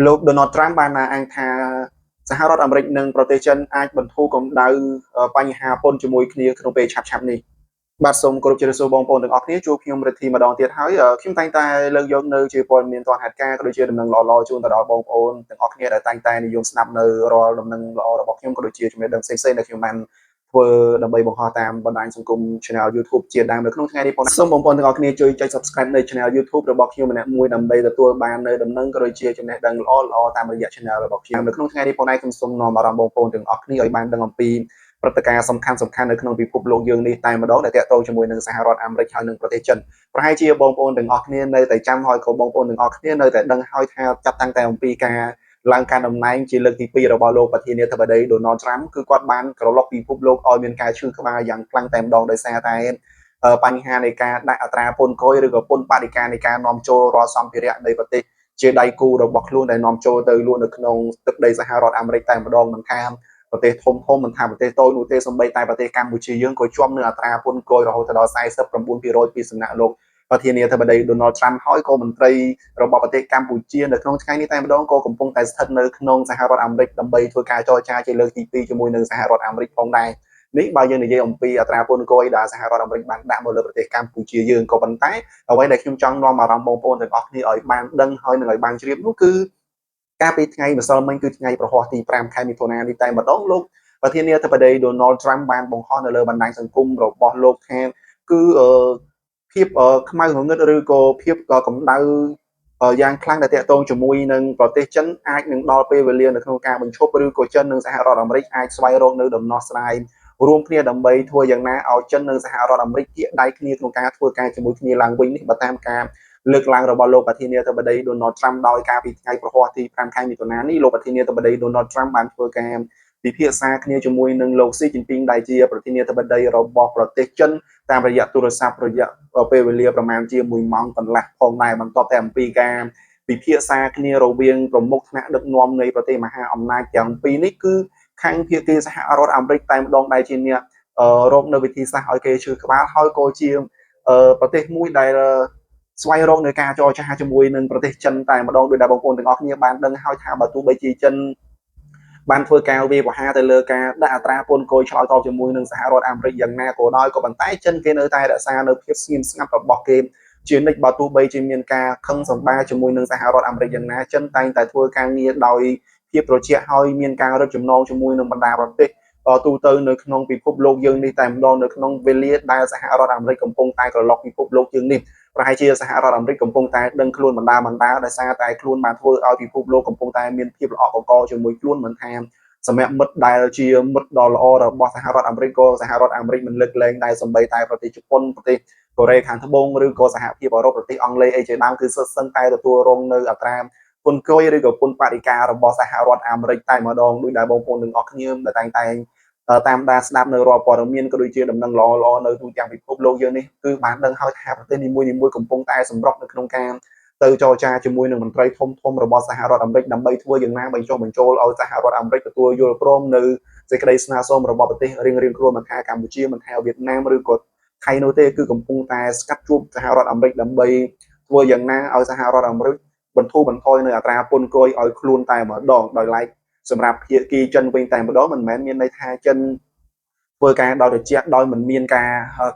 លោក Donald Trump បានអះអាងថាសហរដ្ឋអាមេរិកនិងប្រទេសចិនអាចបន្ធូរកម្ដៅបញ្ហាពន្ធជាមួយគ្នាក្នុងពេលឆាប់ៗនេះបាទសូមគោរពជម្រាបសួរបងប្អូនទាំងអស់គ្នាជួបខ្ញុំរិទ្ធីម្ដងទៀតហើយខ្ញុំតែងតែលើកយកនៅជាព័ត៌មានទាន់ហេតុការណ៍ក៏ដូចជាដំណឹងល្អៗជូនទៅដល់បងប្អូនទាំងអស់គ្នាដែលតែងតែនិយមស្ដាប់នៅរាល់ដំណឹងល្អរបស់ខ្ញុំក៏ដូចជាចំណេះដឹងផ្សេងៗដែលខ្ញុំបានធ្វើដើម្បីបង្ហោះតាមបណ្ដាញសង្គម Channel YouTube ជាដើមនៅក្នុងថ្ងៃនេះផងសូមបងប្អូនទាំងអស់គ្នាជួយចុច Subscribe នៅ Channel YouTube របស់ខ្ញុំម្នាក់មួយដើម្បីទទួលបាននៅដំណឹងក៏ដូចជាចំណេះដឹងល្អៗតាមរយៈ Channel របស់ខ្ញុំនៅក្នុងថ្ងៃនេះផងដែរខ្ញុំសូមនាំអារម្មណ៍បងប្អូនទាំងអស់គ្នាឲ្យបានដឹងអំពីព្រឹត្តិការណ៍សំខាន់សំខាន់នៅក្នុងពិភពលោកយើងនេះតែម្ដងដែលទាក់ទងជាមួយនឹងសហរដ្ឋអាមេរិកហើយនិងប្រទេសចិនប្រហែលជាបងប្អូនទាំងអស់គ្នានៅតែចាំហើយក៏បងប្អូនទាំងអស់គ្នានៅតែដឹងហើយថាចាប់តាំងតែអំពីការឡើងកាន់តំណែងជាលើកទី2របស់លោកប្រធានាធិបតី Donald Trump គឺគាត់បានក្រឡុកពិភពលោកឲ្យមានការឈឺក្បាលយ៉ាងខ្លាំងតែម្ដងដោយសារតែបញ្ហានៃការដាក់អត្រាពន្ធគយឬក៏ពន្ធបដិការនៃការនាំចូលរាល់សម្ភារៈនៃប្រទេសជាដៃគូរបស់ខ្លួនដែលនាំចូលទៅលក់នៅក្នុងទឹកដីសហរដ្ឋអាមេរិកតែម្ដងមិនថាប្រទេសធំធំមិនថាប្រទេសតូចនោះទេសូម្បីតែប្រទេសកម្ពុជាយើងក៏ជាប់នឹងអត្រាពន្ធគយរហូតដល់49%ពីសំណាក់លោកប្រធានាធិបតី Donald Trump ហើយក៏មន្ត្រីរបស់ប្រទេសកម្ពុជានៅក្នុងថ្ងៃនេះតែម្ដងក៏កំពុងតែស្ថិតនៅក្នុងសហរដ្ឋអាមេរិកដើម្បីធ្វើការចរចាជាលើកទី2ជាមួយនឹងសហរដ្ឋអាមេរិកផងដែរនេះបើយើងនិយាយអំពីអត្រាពន្ធគយដែលសហរដ្ឋអាមេរិកបានដាក់មកលើប្រទេសកម្ពុជាយើងក៏ប៉ុន្តែអ្វីដែលខ្ញុំចង់នាំអារម្មណ៍បងប្អូនទាំងអស់គ្នាឲ្យបានដឹងហើយនឹងឲ្យបានជ្រាបនោះគឺកាលពីថ្ងៃម្សិលមិញគឺថ្ងៃព្រហស្បតិ៍ទី5ខែមិថុនានេះតែម្ដងលោកប្រធានាធិបតី Donald Trump បានបង្ហោះនៅលើបណ្ដាញសង្គមរបស់លោកថាគឺភាពខ្មៅងងឹតឬក៏ភាពកម្ដៅយ៉ាងខ្លាំងដែលទាក់ទងជាមួយនឹងប្រទេសចិនអាចនឹងដល់ពេលវេលានៅក្នុងការបញ្ឈប់ឬក៏ចិននិងសហរដ្ឋអាមេរិកអាចស្វែងរកនៅដំណោះស្រាយរួមគ្នាដើម្បីធ្វើយ៉ាងណាឲ្យចិននិងសហរដ្ឋអាមេរិកគៀកដៃគ្នាក្នុងការធ្វើការជាមួយគ្នាឡើងវិញនេះបើតាមការលើកឡើងរបស់លោកប្រធានាធិបតី Donald Trump ដោយការពីថ្ងៃព្រហស្បតិ៍ទី5ខែមិថុនានេះលោកប្រធានាធិបតី Donald Trump បានធ្វើការពិភាក្សាគ្នាជាមួយនឹងលោកស៊ីជីនពីងដែលជាប្រធានាធិបតីរបស់ប្រទេសចិនតាមរយៈទូរស័ព្ទរយៈពេលវេលាប្រមាណជា1ម៉ោងកន្លះផងដែរបន្ទាប់តែអំពីការពិភាក្សាគ្នារវាងប្រមុខថ្នាក់ដឹកនាំនៃប្រទេសមហាអំណាចទាំងពីរនេះគឺខាងភាគីសហរដ្ឋអាមេរិកតែម្ដងដែលជាអ្នករកនៅវិធីសាស្ត្រឲ្យគេឈឺក្បាលហើយក៏ជាប្រទេសមួយដែលស្វែងរកនៅការចរចាជាមួយនឹងប្រទេសចិនតែម្ដងដោយដែលបងប្អូនទាំងអស់គ្នាបានដឹងហើយថាបើទោះបីជាចិនបានធ្វើការវាយប្រហារទៅលើការដាក់អត្រាពន្ធគយឆ្លើយតបជាមួយនឹងសហរដ្ឋអាមេរិកយ៉ាងណាក៏ដោយក៏ប៉ុន្តែចិនគេនៅតែរក្សានៅភាពស្ងៀមស្ងាត់របស់គេជានិច្ចបើទោះបីជាមានការខឹងសម្បាជាមួយនឹងសហរដ្ឋអាមេរិកយ៉ាងណាចិនតែងតែធ្វើការងារដោយភាពត្រជាក់ហើយមានការរឹតចំណងជាមួយនឹងបណ្ដាប្រទេសទូទៅនៅក្នុងពិភពលោកយើងនេះតែម្ដងនៅក្នុងវេលាដែលសហរដ្ឋអាមេរិកកំពុងតែក្រឡុកពិភពលោកយើងនេះប្រហែលជាសហរដ្ឋអាមេរិកកំពុងតែដឹងខ្លួនបណ្ដាបណ្ដាដោយសារតែខ្លួនបានធ្វើឲ្យពិភពលោកកំពុងតែមានភាពល្អក់កករជាមួយខ្លួនមិនថាសម្រាប់មិត្តដែលជាមិត្តដ៏ល្អរបស់សហរដ្ឋអាមេរិកក៏សហរដ្ឋអាមេរិកមិនលើកលែងដែរសម្បីតែប្រទេសជប៉ុនប្រទេសកូរ៉េខាងត្បូងឬក៏សហភាពអឺរ៉ុបប្រទេសអង់គ្លេសអីជាដើមគឺសុទ្ធសឹងតែទទួលរងនៅអត្រាពន្ធគយឬក៏ពន្ធបរិការរបស់សហរដ្ឋអាមេរិកតែម្ដងដោយដែលបងប្អូនទាំងអស់គ្នាដែលតែងតែតាមដានស្ដាប់នៅរាល់ព័ត៌មានក៏ដូចជាដំណឹងល្អៗនៅទូទាំងពិភពលោកយើងនេះគឺបានដឹងហើយថាប្រទេសនីមួយៗកំពុងតែសម្រុកនៅក្នុងការទៅចរចាជាមួយនឹងមន្ត្រីធំធំរបស់សហរដ្ឋអាមេរិកដើម្បីធ្វើយ៉ាងណាបញ្ចុះបញ្ចូលឲ្យសហរដ្ឋអាមេរិកទទួលយល់ព្រមនៅសេចក្តីស្នើសុំរបស់ប្រទេសរៀងៗខ្លួនមិនថាកម្ពុជាមិនថាវៀតណាមឬក៏ថៃនោះទេគឺកំពុងតែស្កាត់ជួបសហរដ្ឋអាមេរិកដើម្បីធ្វើយ៉ាងណាឲ្យសហរដ្ឋអាមេរិកបន្ធូរបន្ថយនៅអត្រាពន្ធគយឲ្យខ្លួនតែម្ដងដោយឡែកសម្រាប់ភាគីចិនវិញតែម្ដងមិនមែនមានន័យថាចិនធ្វើការដោយត្រជាក់ដោយមិនមានកា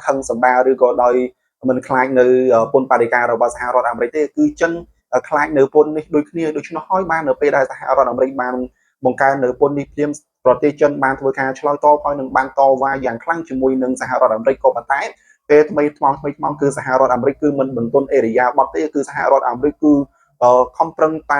រខឹងសម្បាឬក៏ដោយមិនខ្លាចនៅពន្ធបរិការរបស់សហរដ្ឋអាមេរិកទេគឺចិនខ្លាចនៅពន្ធនេះដូចគ្នាដូច្នោះហើយបាននៅពេលដែលសហរដ្ឋអាមេរិកបានបង្កើននៅពន្ធនេះភ្លាមប្រទេសចិនបានធ្វើការឆ្លើយតបហើយនឹងបានតវ៉ាយ៉ាងខ្លាំងជាមួយនឹងសហរដ្ឋអាមេរិកក៏ប៉ុន្តែពេលថ្មីថ្មោងថ្មីថ្មោងគឺសហរដ្ឋអាមេរិកគឺមិនបន្ទន់អេរិយាបថទេគឺសហរដ្ឋអាមេរិកគឺខំប្រឹងត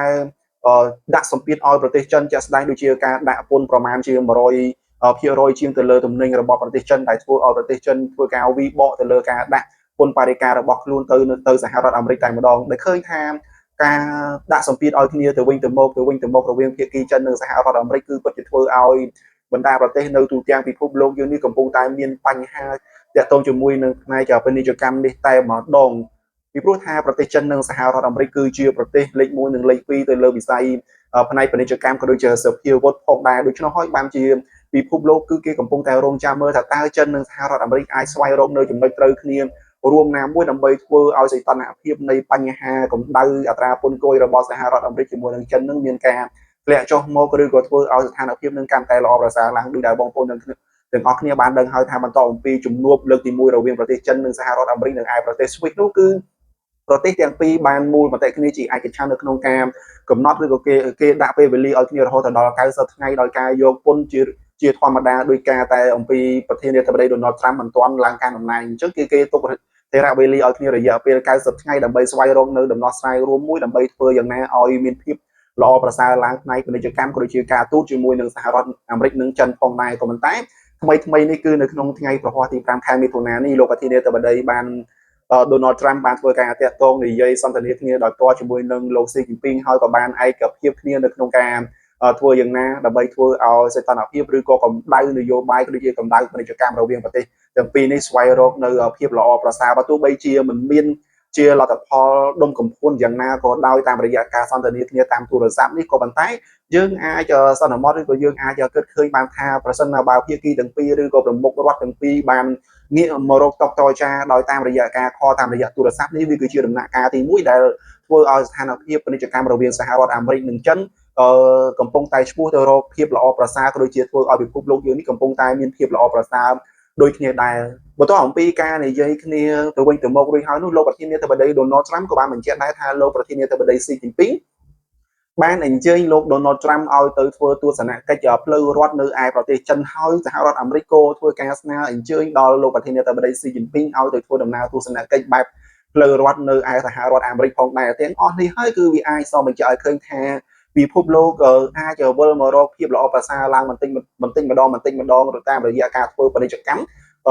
ែដាក់សម្ពាធឲ្យប្រទេសចិនជាក់ស្ដែងដូចជាការដាក់ពន្ធប្រមាណជា100%ជាងទៅលើទំនិញរបស់ប្រទេសចិនដែលធ្វើឲ្យប្រទេសចិនធ្វើការវិបកទៅលើការដាក់ពន្ធបរិការរបស់ខ្លួនទៅទៅសហរដ្ឋអាមេរិកតែម្ដងដែលឃើញថាការដាក់សម្ពាធឲ្យគ្នាទៅវិញទៅមកទៅវិញទៅមករវាងភាគីចិននិងសហរដ្ឋអាមេរិកគឺពិតជាធ្វើឲ្យបណ្ដាប្រទេសនៅទូទាំងពិភពលោកយើងនេះកំពុងតែមានបញ្ហាទាក់ទងជាមួយនឹងផ្នែកពាណិជ្ជកម្មនេះតែម្ដងពីព្រោះថាប្រទេសចិននិងសហរដ្ឋអាមេរិកគឺជាប្រទេសលេខ1និងលេខ2ទៅលើវិស័យផ្នែកពាណិជ្ជកម្មក៏ដូចជាសភាវុធផងដែរដូច្នោះហើយបានជាពិភពលោកគឺគេកំពុងតែរងចាំមើលថាតើចិននិងសហរដ្ឋអាមេរិកអាចស្វែងរកនៅចំណុចត្រូវគ្នា រួមណាមួយដើម្បីធ្វើឲ្យសីតុណ្ហភាពនៃបញ្ហាកម្ដៅអត្រាពន្ធគយរបស់សហរដ្ឋអាមេរិកជាមួយនឹងចិននឹងមានការធ្លាក់ចុះមកឬក៏ធ្វើឲ្យស្ថានភាពនឹងកាន់តែល្អប្រសើរឡើងដោយដែលបងប្អូនទាំងទាំងអស់គ្នាបានដឹងហើយថាបន្តអំពីជំនួបលើកទី1រវាងប្រទេសចិននិងសហរដ្ឋអាមេរិកនិងឯប្រទេសស្វីសនោះគឺប្រទេសទាំងពីរបានមូលមតិគ្នាជាឯកច្ឆន្ទនៅក្នុងការកំណត់ឬក៏គេគេដាក់ពេលវេលាឲ្យគ្នារហូតដល់90ថ្ងៃដោយការយកពន្ធជាជាធម្មតាដោយការតែអំពីប្រធានាធិបតី Donald Trump មិនទាន់ឡើងកាន់តំណែងអញ្ចឹងគេគេទុកថេរវេលាឲ្យគ្នារយៈពេល90ថ្ងៃដើម្បីស្វែងរកនៅដំណោះស្រាយរួមមួយដើម្បីធ្វើយ៉ាងណាឲ្យមានភាពល្អប្រសើរឡើងផ្នែកពាណិជ្ជកម្មក៏ដូចជាការទូតជាមួយនឹងសហរដ្ឋអាមេរិកនិងចិនផងដែរក៏ប៉ុន្តែថ្មីថ្មីនេះគឺនៅក្នុងថ្ងៃប្រហ័សទី5ខែមិថុនានេះលោកប្រធានាធិបតីបានដូណាល់ត្រាំបានធ្វើការតាក់ទងនិយាយសន្ទនាគ្នាដោយផ្ទាល់ជាមួយនឹងលោកស៊ីជីនពីងហើយក៏បានឯកភាពគ្នានៅក្នុងការធ្វើយ៉ាងណាដើម្បីធ្វើឲ្យសីតុណ្ហភាពឬក៏កម្ដៅនយោបាយក៏ដូចជាកម្ដៅពាណិជ្ជកម្មរវាងប្រទេសទាំងពីរនេះស្វែងរកនៅភាពល្អប្រសើរបើទោះបីជាមិនមានជាលទ្ធផលដុំកំភួនយ៉ាងណាក៏ដោយតាមរយៈការសន្ទនាគ្នាតាមទូរស័ព្ទនេះក៏ប៉ុន្តែយើងអាចសន្មតឬក៏យើងអាចគិតឃើញបានថាប្រសិនបើភាគីទាំងពីរឬក៏ប្រមុខរដ្ឋទាំងពីរបានងាកមករកតុតចាដោយតាមរយៈការខលតាមរយៈទូរស័ព្ទនេះវាគឺជាដំណាក់កាលទី1ដែលធ្វើឲ្យស្ថានភាពពាណិជ្ជកម្មរវាងសហរដ្ឋអាមេរិកនិងចិនអឺកំពុងតែឈ្មោះទៅរកភាពល្អប្រសើរក៏ដូចជាធ្វើឲ្យពិភពលោកយើងនេះកំពុងតែមានភាពល្អប្រសើរដូចគ្នាដែរបន្ទាប់អំពីការនិយាយគ្នាទៅវិញទៅមករួចហើយនោះលោកប្រធានាធិបតី Donald Trump ក៏បានបញ្ជាក់ដែរថាលោកប្រធានាធិបតី Xi Jinping បានអញ្ជើញលោក Donald Trump ឲ្យទៅធ្វើទស្សនកិច្ចផ្លូវរដ្ឋនៅឯប្រទេសចិនហើយសហរដ្ឋអាមេរិកក៏ធ្វើការស្នើអញ្ជើញដល់លោកប្រធានាធិបតី Xi Jinping ឲ្យទៅធ្វើដំណើរទស្សនកិច្ចបែបផ្លូវរដ្ឋនៅឯសហរដ្ឋអាមេរិកផងដែរទាំងអស់នេះហើយគឺវាអាចសបញ្ជាក់ឲ្យឃើញថាពិភពលោកអាចវិលមករកភាពល្អប្រសើរឡើងបន្តិចបន្តិចម្ដងបន្តិចម្ដងតាមរយៈការធ្វើពាណិជ្ជកម្ម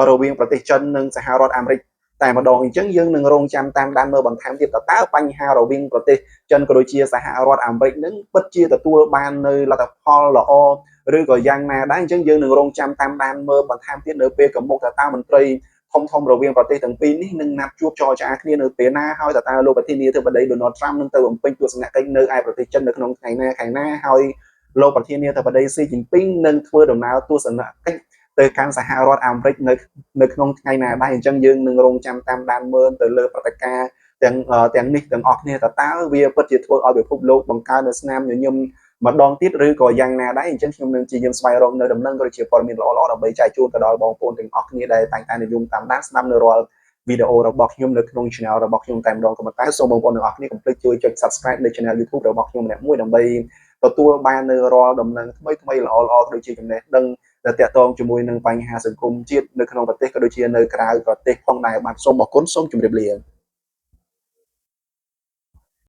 រវាងប្រទេសចិននិងសហរដ្ឋអាមេរិកតែម្ដងអញ្ចឹងយើងនឹងរងចាំតាមដានមើលបន្ថែមទៀតតើបញ្ហារវាងប្រទេសចិនក៏ដូចជាសហរដ្ឋអាមេរិកនឹងពិតជាទទួលបាននៅលទ្ធផលល្អឬក៏យ៉ាងណាដែរអញ្ចឹងយើងនឹងរងចាំតាមដានមើលបន្ថែមទៀតនៅពេលកមុកតើមន្ត្រីធំធំរវាងប្រទេសទាំងពីរនេះនឹងណាត់ជួបចរចាគ្នានៅពេលណាហើយតើលោកប្រធានាធិបតី Donald Trump នឹងទៅបំពេញទស្សនកិច្ចនៅឯប្រទេសចិននៅក្នុងថ្ងៃណាខែណាហើយលោកប្រធានាធិបតីស៊ីជីនពីងនឹងធ្វើដំណើរទស្សនកិច្ចទៅកាន់សហរដ្ឋអាមេរិកនៅនៅក្នុងថ្ងៃណាដែរអញ្ចឹងយើងនឹងរងចាំតាមដានមើលទៅលើព្រឹត្តិការណ៍ទាំងទាំងនេះទាំងអស់គ្នាតើតើវាពិតជាធ្វើឲ្យពិភពលោកបង្កើននូវស្នាមញញឹមម្ដងទៀតឬក៏យ៉ាងណាដែរអញ្ចឹងខ្ញុំនឹងព្យាយាមស្វែងរកនៅដំណឹងក៏ដូចជាព័ត៌មានល្អៗដើម្បីចែកជូនទៅដល់បងប្អូនទាំងអស់គ្នាដែលតែងតែនិយមតាមដានស្ដាប់នៅរាល់វីដេអូរបស់ខ្ញុំនៅក្នុង channel របស់ខ្ញុំតែម្ដងក៏ប៉ុន្តែសូមបងប្អូនទាំងអស់គ្នាកុំភ្លេចជួយចុច Subscribe នៅ channel YouTube របស់ខ្ញុំម្នាក់មួយដើម្បីទទួលបាននៅរាល់ដំណឹងថ្មីថ្មីល្អៗក៏ដូចជាចំណេះដឹងដែលតាក់ទងជាមួយនឹងបញ្ហាសង្គមជាតិនៅក្នុងប្រទេសក៏ដូចជានៅក្រៅប្រទេសផងដែរបាទសូមអរគុណសូមជម្រាបលា។